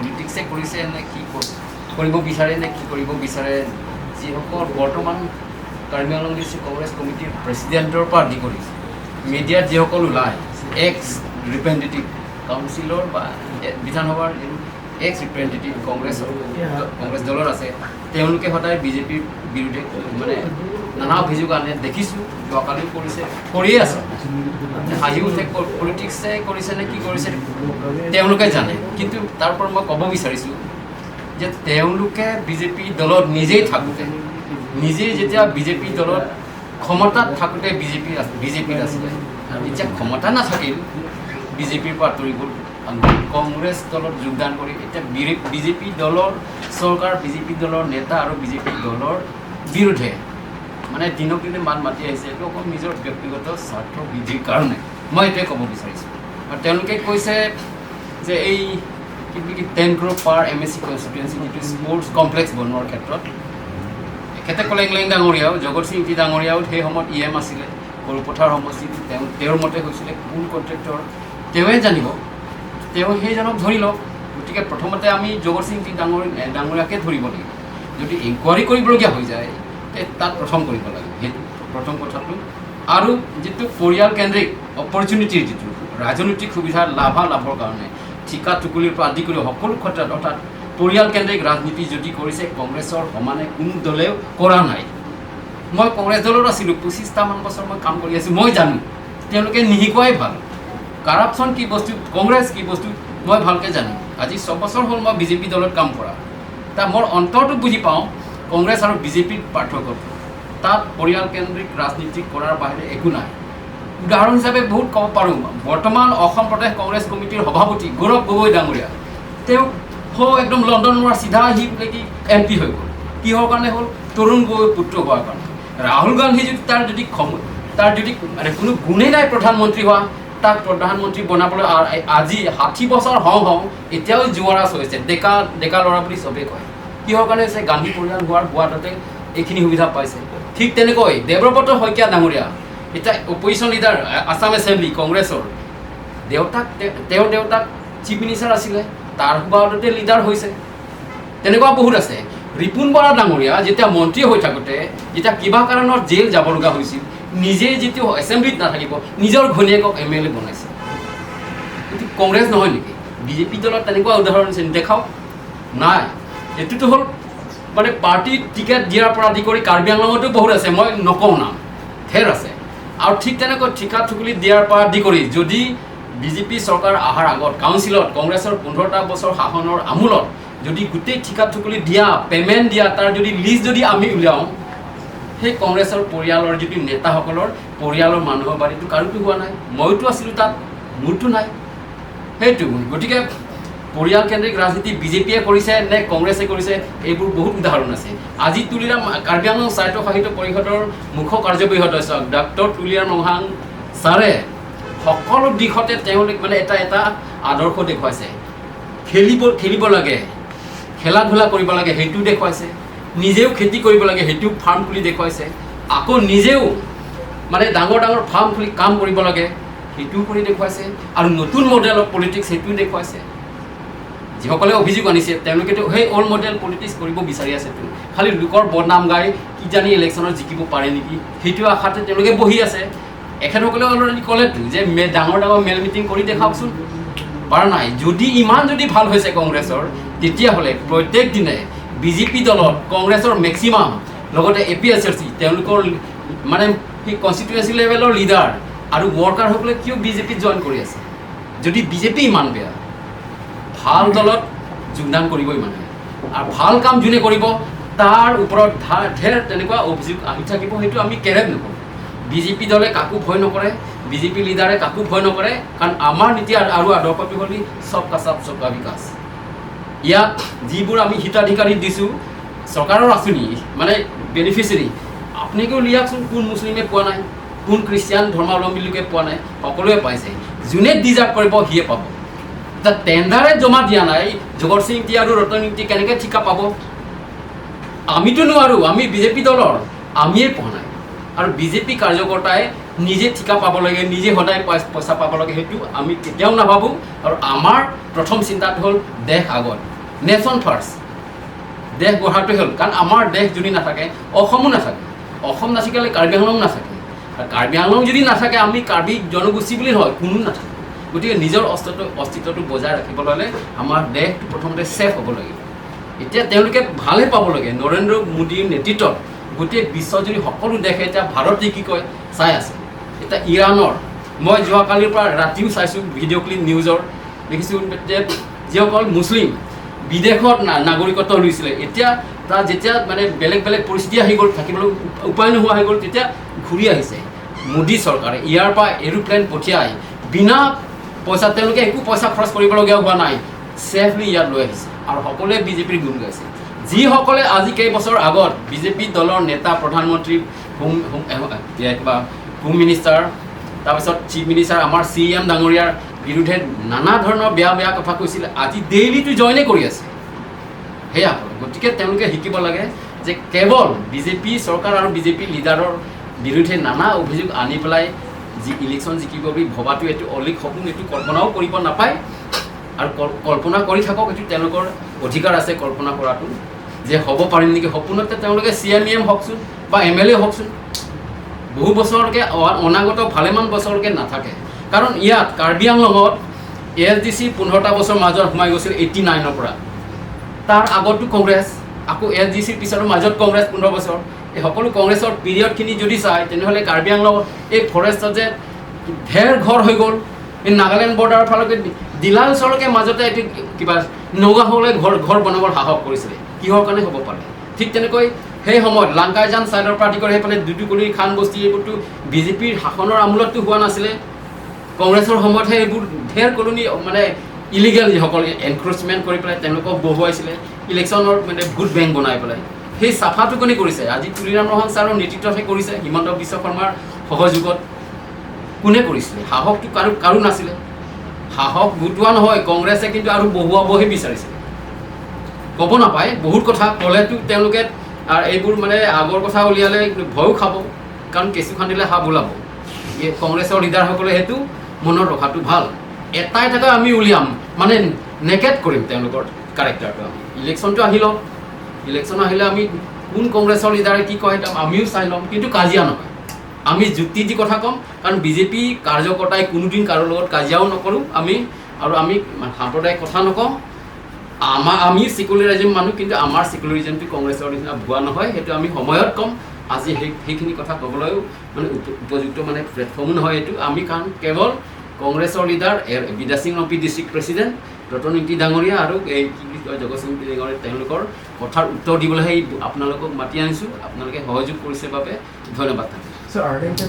পলিটিক্সে কৰিছে নে কি কৰিব বিচাৰে নে কি কৰিব বিচাৰে। যিসকল বৰ্তমান কাৰ্বি আংলং ডিষ্ট্ৰিক্ট কংগ্ৰেছ কমিটিৰ প্ৰেচিডেণ্টৰ পৰা আদি কৰি মিডিয়াত যিসকল ওলায়, এক্স ৰিপ্ৰেজেণ্টেটিভ কাউন্সিলৰ বা বিধানসভাৰ যিটো এক্স ৰিপ্ৰেজেণ্টেটিভ কংগ্ৰেছ দলৰ আছে, তেওঁলোকে সদায় বিজেপিৰ বিৰুদ্ধে মানে নানা অভিযোগ আনে। দেখিছোঁ, যোৱাকালিও কৰিছে, কৰিয়ে আছে। হাঁহি উঠে। পলিটিক্সে কৰিছে নে কি কৰিছে তেওঁলোকে জানে। কিন্তু তাৰ পৰা মই ক'ব বিচাৰিছোঁ যে তেওঁলোকে বিজেপি দলত নিজেই থাকোঁতে, নিজেই যেতিয়া বিজেপি দলত ক্ষমতাত থাকোঁতে বিজেপিত আছিলে আৰু যেতিয়া ক্ষমতা নাথাকিল, বিজেপিৰ পৰা আঁতৰি গ'ল আৰু কংগ্ৰেছ দলত যোগদান কৰি এতিয়া বিজেপি দলৰ চৰকাৰ, বিজেপি দলৰ নেতা আৰু বিজেপি দলৰ বিৰুদ্ধে মানে দিনক দিনে মাত মাতি আহিছে। এইটো অকল নিজৰ ব্যক্তিগত স্বাৰ্থ বৃদ্ধিৰ কাৰণে, মই এইটোৱে ক'ব বিচাৰিছোঁ। আৰু তেওঁলোকে কৈছে যে এই কি বুলি কি 10 crore per MAC constituency যিটো স্পৰ্টছ কমপ্লেক্স বনোৱাৰ ক্ষেত্ৰত এখেতে ক'লে, ইংলেং ডাঙৰীয়াও, জগত সিং টি ডাঙৰীয়াও সেই সময়ত ইএম আছিলে সৰুপথাৰ সমষ্টিত। তেওঁৰ মতে হৈছিলে। কোন কণ্ট্ৰেক্টৰ তেওঁৱে জানিব, তেওঁ সেইজনক ধৰি লওক। গতিকে প্ৰথমতে আমি জগত সিং টি ডাঙৰীয়াকে ধৰিব লাগিব। যদি ইনকুৱাৰী কৰিবলগীয়া হৈ যায়, তে তাত প্ৰথম কৰিব লাগিব, সেইটো প্ৰথম কথাটো। আৰু যিটো পৰিয়াল কেন্দ্ৰিক অপৰচুনিটিৰ যিটো ৰাজনৈতিক সুবিধা লাভালাভৰ কাৰণে ঠিকা টুকুলিৰ পৰা আদি কৰি সকলো ক্ষেত্ৰত, অৰ্থাৎ পৰিয়াল কেন্দ্ৰিক ৰাজনীতি যদি কৰিছে, কংগ্ৰেছৰ সমানে কোনো দলেও কৰা নাই। মই কংগ্ৰেছ দলত আছিলোঁ, 25টামান বছৰ মই কাম কৰি আছোঁ। মই জানো, তেওঁলোকে নিশিকোৱাই ভাল। কাৰাপশ্যন কি বস্তু, কংগ্ৰেছ কি বস্তু মই ভালকৈ জানো। আজি 6 বছৰ হ'ল মই বিজেপি দলত কাম কৰা। মোৰ অন্তৰটো বুজি পাওঁ কংগ্ৰেছ আৰু বিজেপিৰ পাৰ্থক্যটো। তাত পৰিয়াল কেন্দ্ৰিক ৰাজনীতি কৰাৰ বাহিৰে একো নাই। উদাহৰণ হিচাপে বহুত ক'ব পাৰোঁ। বৰ্তমান অসম প্ৰদেশ কংগ্ৰেছ কমিটিৰ সভাপতি গৌৰৱ গগৈ ডাঙৰীয়া, তেওঁ একদম লণ্ডনৰ পৰা চিধা আহি বোলে কি এমপি হৈ গ'ল। কিহৰ কাৰণে হ'ল? তৰুণ গগৈ পুত্ৰ হোৱাৰ কাৰণে। ৰাহুল গান্ধী যদি তাৰ যদি মানে কোনো গুণেই নাই প্ৰধানমন্ত্ৰী হোৱা, তাক প্ৰধানমন্ত্ৰী বনাবলৈ আজি 60 বছৰ হওঁ হওঁ এতিয়াও যুৱৰাজ হৈছে, ডেকা ডেকা ল'ৰা বুলি চবেই কয়। কিহৰ কাৰণে হৈছে? গান্ধী পৰিয়াল হোৱাতে এইখিনি সুবিধা পাইছে। ঠিক তেনেকৈ দেৱব্ৰত শইকীয়া ডাঙৰীয়া, এতিয়া অপজিশ্যন লিডাৰ আছাম এছেম্বলি কংগ্ৰেছৰ, তেওঁৰ দেউতাক চিফ মিনিষ্টাৰ আছিলে, তাৰ সুবাদতে লিডাৰ হৈছে। তেনেকুৱা বহুত আছে। ৰিপুণ বৰা ডাঙৰীয়া যেতিয়া মন্ত্ৰী হৈ থাকোঁতে যেতিয়া কিবা কাৰণত জেল যাব লগা হৈছিল, নিজে যিটো এছেম্বলিত নাথাকিব, নিজৰ ঘৈণীয়েকক এমএলএ বনাইছে। এইটো কংগ্ৰেছ নহয় নেকি? বিজেপি দলত তেনেকুৱা উদাহৰণ আছে দেখাওক। নাই। এইটোতো হ'ল মানে পাৰ্টীত টিকেট দিয়াৰ পৰা আদি কৰি কাৰ্বি আংলঙতো বহুত আছে, মই নকওঁ নাম, ধেৰ আছে। আৰু ঠিক তেনেকৈ ঠিকা ঠুকুলি দিয়াৰ পৰা আদি কৰি যদি বিজেপি চৰকাৰ অহাৰ আগত কাউন্সিলত কংগ্ৰেছৰ 15টা বছৰ শাসনৰ আমোলত যদি গোটেই ঠিকা ঠুকুলি দিয়া, পে'মেণ্ট দিয়া, তাৰ যদি লিষ্ট যদি আমি উলিয়াওঁ, সেই কংগ্ৰেছৰ পৰিয়ালৰ যিটো নেতাসকলৰ পৰিয়ালৰ মানুহৰ বাৰীটো কাৰোতো হোৱা নাই। মইতো আছিলোঁ তাত, মোৰতো নাই সেইটো। গতিকে পৰিয়াল কেন্দ্ৰিক ৰাজনীতি বিজেপিয়ে কৰিছে নে কংগ্ৰেছে কৰিছে, এইবোৰ বহুত উদাহৰণ আছে। আজি তুলিৰাম, কাৰ্বি আংলং স্বায়ত্তশাসিত পৰিষদৰ মুখ্য কাৰ্যবাহী সদস্য ডক্টৰ তুলিৰাম ৰংহাং ছাৰে সকলো দিশতে তেওঁলোক মানে এটা এটা আদৰ্শ দেখুৱাইছে। খেলিব খেলিব লাগে, খেলা ধূলা কৰিব লাগে, সেইটোও দেখুৱাইছে। নিজেও খেতি কৰিব লাগে, সেইটোও ফাৰ্ম খুলি দেখুৱাইছে। আকৌ নিজেও মানে ডাঙৰ ডাঙৰ ফাৰ্ম খুলি কাম কৰিব লাগে, সেইটোও কৰি দেখুৱাইছে। আৰু নতুন মডেল অফ পলিটিক্স সেইটোও দেখুৱাইছে। যিসকলে অভিযোগ আনিছে, তেওঁলোকেতো সেই অল্ড মডেল পলিটিক্স কৰিব বিচাৰি আছেতো। খালি লোকৰ বদনাম গাই কিজানি ইলেকশ্যনত জিকিব পাৰে নেকি, সেইটো আশাতে তেওঁলোকে বহি আছে। এখেতসকলে অলৰেডি ক'লেতো যে ডাঙৰ ডাঙৰ মেল মিটিং কৰি দেখাওকচোন, পৰা নাই। যদি ইমান যদি ভাল হৈছে কংগ্ৰেছৰ, তেতিয়াহ'লে প্ৰত্যেক দিনে বিজেপি দলত কংগ্ৰেছৰ মেক্সিমাম, লগতে এপিএছএলচি, তেওঁলোকৰ মানে সেই কনষ্টিটুৱেঞ্চি লেভেলৰ লিডাৰ আৰু ৱৰ্কাৰসকলে কিয় বিজেপিত জইন কৰি আছে, যদি বিজেপি ইমান বেয়া? ভাল দলত যোগদান কৰিবই মানুহে আৰু ভাল কাম যোনে কৰিব, তাৰ ওপৰত ঢেৰ তেনেকুৱা অভিযোগ আহি থাকিব। সেইটো আমি কেৰেপ নকৰোঁ। বিজেপি দলে কাকো ভয় নকৰে, বিজেপি লিডাৰে কাকো ভয় নকৰে। কাৰণ আমাৰ নীতি আৰু আদৰ্শটো হ'ল সবকা সাথ, সবকা বিকাশ। ইয়াত যিবোৰ আমি হিতাধিকাৰী দিছোঁ চৰকাৰৰ আঁচনি, মানে বেনিফিচিয়াৰী, আপোনালোকেও উলিয়াওকচোন, কোন মুছলিমে পোৱা নাই, কোন খ্ৰীষ্টিয়ান ধৰ্মাৱলম্বী লোকে পোৱা নাই? সকলোৱে পাইছে। যোনে ডিজাৰ্ভ কৰিব, সিয়ে পাব। এতিয়া টেণ্ডাৰে জমা দিয়া নাই জগত সিং টি আৰু ৰতন টি, কেনেকৈ ঠিকা পাব? আমিতো নোৱাৰোঁ। আমি বিজেপি দলৰ, আমিয়ে পোৱা নাই। আৰু বিজেপি কাৰ্যকৰ্তাই নিজে ঠিকা পাব লাগে, নিজে সদায় পইচা পাব লাগে, সেইটো আমি কেতিয়াও নাভাবোঁ। আৰু আমাৰ প্ৰথম চিন্তাটো হ'ল দেশ আগত। Nation first. দেশ গঢ়াটোৱে হ'ল, কাৰণ আমাৰ দেশ যদি নাথাকে, অসমো নাথাকে। অসম নাথাকিলে কাৰ্বি আংলং নাথাকে, আৰু কাৰ্বি আংলং যদি নাথাকে, আমি কাৰ্বি জনগোষ্ঠী বুলি নহয়, কোনো নাথাকে। গতিকে নিজৰ অস্তিত্বটো বজাই ৰাখিবলৈ হ'লে আমাৰ দেশটো প্ৰথমতে ছেফ হ'ব লাগিব। এতিয়া তেওঁলোকে ভালহে পাব লাগে। নৰেন্দ্ৰ মোদীৰ নেতৃত্বত গোটেই বিশ্বজুৰি সকলো দেশে এতিয়া ভাৰতে কি কয় চাই আছে। এতিয়া ইৰাণৰ, মই যোৱাকালিৰ পৰা ৰাতিও চাইছোঁ ভিডিঅ' ক্লিপ, নিউজৰ দেখিছোঁ যে যিসকল মুছলিম বিদেশত নাগৰিকত্ব লৈছিলে, এতিয়া তাত যেতিয়া মানে বেলেগ বেলেগ পৰিস্থিতি আহি গ'ল, থাকিবলৈ উপায় নোহোৱা হৈ গ'ল, তেতিয়া ঘূৰি আহিছে। মোদী চৰকাৰে ইয়াৰ পৰা এৰোপ্লেন পঠিয়াই বিনা পইচা, তেওঁলোকে একো পইচা খৰচ কৰিবলগীয়া হোৱা নাই, ছেফলি ইয়াত লৈ আহিছে আৰু সকলোৱে বিজেপিৰ গুণ গাইছে। যিসকলে আজি কেইবছৰ আগত বিজেপি দলৰ নেতা, প্ৰধানমন্ত্ৰী, হোম হোম কিবা হোম মিনিষ্টাৰ, তাৰপিছত চিফ মিনিষ্টাৰ, আমাৰ চি এম ডাঙৰীয়াৰ বিৰুদ্ধে নানা ধৰণৰ বেয়া বেয়া কথা কৈছিলে, আজি ডেইলিটো জইনে কৰি আছে। সেয়া হ'ল। গতিকে তেওঁলোকে শিকিব লাগে যে কেৱল বিজেপি চৰকাৰ আৰু বিজেপি লিডাৰৰ বিৰুদ্ধে নানা অভিযোগ আনি পেলাই যি ইলেকশ্যন জিকিব বুলি ভবাটো এইটো অলিক সপোন, এইটো কল্পনাও কৰিব নাপায়। আৰু কল্পনা কৰি থাকক, এইটো তেওঁলোকৰ অধিকাৰ আছে কল্পনা কৰাটো যে হ'ব পাৰিম নেকি সপোনতে। তেওঁলোকে চি এম, ই এম হওকচোন বা এম এল এ হওকচোন, বহু বছৰলৈকে, অনাগত ভালেমান বছৰলৈকে নাথাকে। কাৰণ ইয়াত কাৰ্বি আংলঙত এ এছ ডি চি 15টা বছৰ মাজত সোমাই গৈছিল 89ৰ পৰা। তাৰ আগতো কংগ্ৰেছ, আকৌ এ এছ ডি চিৰ পিছতো মাজত কংগ্ৰেছ 15 বছৰ। এই সকলো কংগ্ৰেছৰ পিৰিয়ডখিনি যদি চায়, তেনেহ'লে কাৰ্বি আংলঙত এই ফৰেষ্টত যে ঢেৰ ঘৰ হৈ গ'ল, এই নাগালেণ্ড বৰ্ডাৰৰ ফালকে ডিলাৰ ওচৰলৈকে মাজতে এইটো কিবা নগাসকলে ঘৰ ঘৰ বনাবৰ সাহস কৰিছিলে, কিহৰ কাৰণে হ'ব পাৰে? ঠিক তেনেকৈ সেই সময়ত লাংকাইজান ছাইডৰ পৰা আদি কৰি সেইফালে দুটুকুলি, খানবস্তি, এইবোৰতো বিজেপিৰ শাসনৰ আমোলততো হোৱা নাছিলে। কংগ্ৰেছৰ সময়তহে এইবোৰ ঢেৰ কলনি, মানে ইলিগেল যিসকল এনক্ৰ'চমেণ্ট কৰি পেলাই তেওঁলোকক বহুৱাইছিলে, ইলেকশ্যনৰ মানে ভোট বেংক বনাই পেলাই। সেই চাফাটো কোনে কৰিছে? আজি তুলিৰাম ৰংহাং ছাৰৰ নেতৃত্বতহে কৰিছে, হিমন্ত বিশ্ব শৰ্মাৰ সহযোগত। কোনে কৰিছিলে? সাহসটো কাৰো কাৰো নাছিলে। সাহস গোটোৱা নহয়, কংগ্ৰেছে কিন্তু আৰু বহুৱাবহে বিচাৰিছিলে। ক'ব নাপায় বহুত কথা ক'লেতো তেওঁলোকে, আৰু এইবোৰ মানে আগৰ কথা উলিয়ালে ভয়ো খাব, কাৰণ কেঁচু খান্দিলে সাপ ওলাব। এই কংগ্ৰেছৰ লিডাৰসকলে সেইটো মনত ৰখাটো ভাল। এটা এটাকৈ আমি উলিয়াম, মানে নেকেট কৰিম তেওঁলোকৰ কাৰেক্টাৰটো আমি। ইলেকশ্যনটো আহি লওক। ইলেকশ্যন আহিলে আমি কোন কংগ্ৰেছৰ লিডাৰে কি কয় সেইটো আমিও চাই ল'ম। কিন্তু কাজিয়া নহয়, আমি যুক্তি দি কথা ক'ম। কাৰণ বিজেপি কাৰ্যকৰ্তাই কোনোদিন কাৰো লগত কাজিয়াও নকৰোঁ আমি, আৰু আমি সাম্প্ৰদায়িক কথা নকওঁ। আমি চিকুলাৰিজিম মানুহ, কিন্তু আমাৰ চিকুলাৰিজিমটো কংগ্ৰেছৰ নিচিনা ভুৱা নহয়। সেইটো আমি সময়ত ক'ম। আজি সেইখিনি কথা ক'বলৈও মানে উপযুক্ত মানে প্লেটফৰ্মো নহয় এইটো। আমি কাৰণ কেৱল কংগ্ৰেছৰ leader Bidyasing Rongpi, district president Ratan Ingti ডাঙৰীয়া আৰু এই কি বুলি কয় জগত সিং ডাঙৰীয়া, তেওঁলোকৰ কথাৰ উত্তৰ দিবলৈহে আপোনালোকক মাতি আনিছোঁ। আপোনালোকে সহযোগ কৰিছে বাবে ধন্যবাদ থাকিল। So Arlington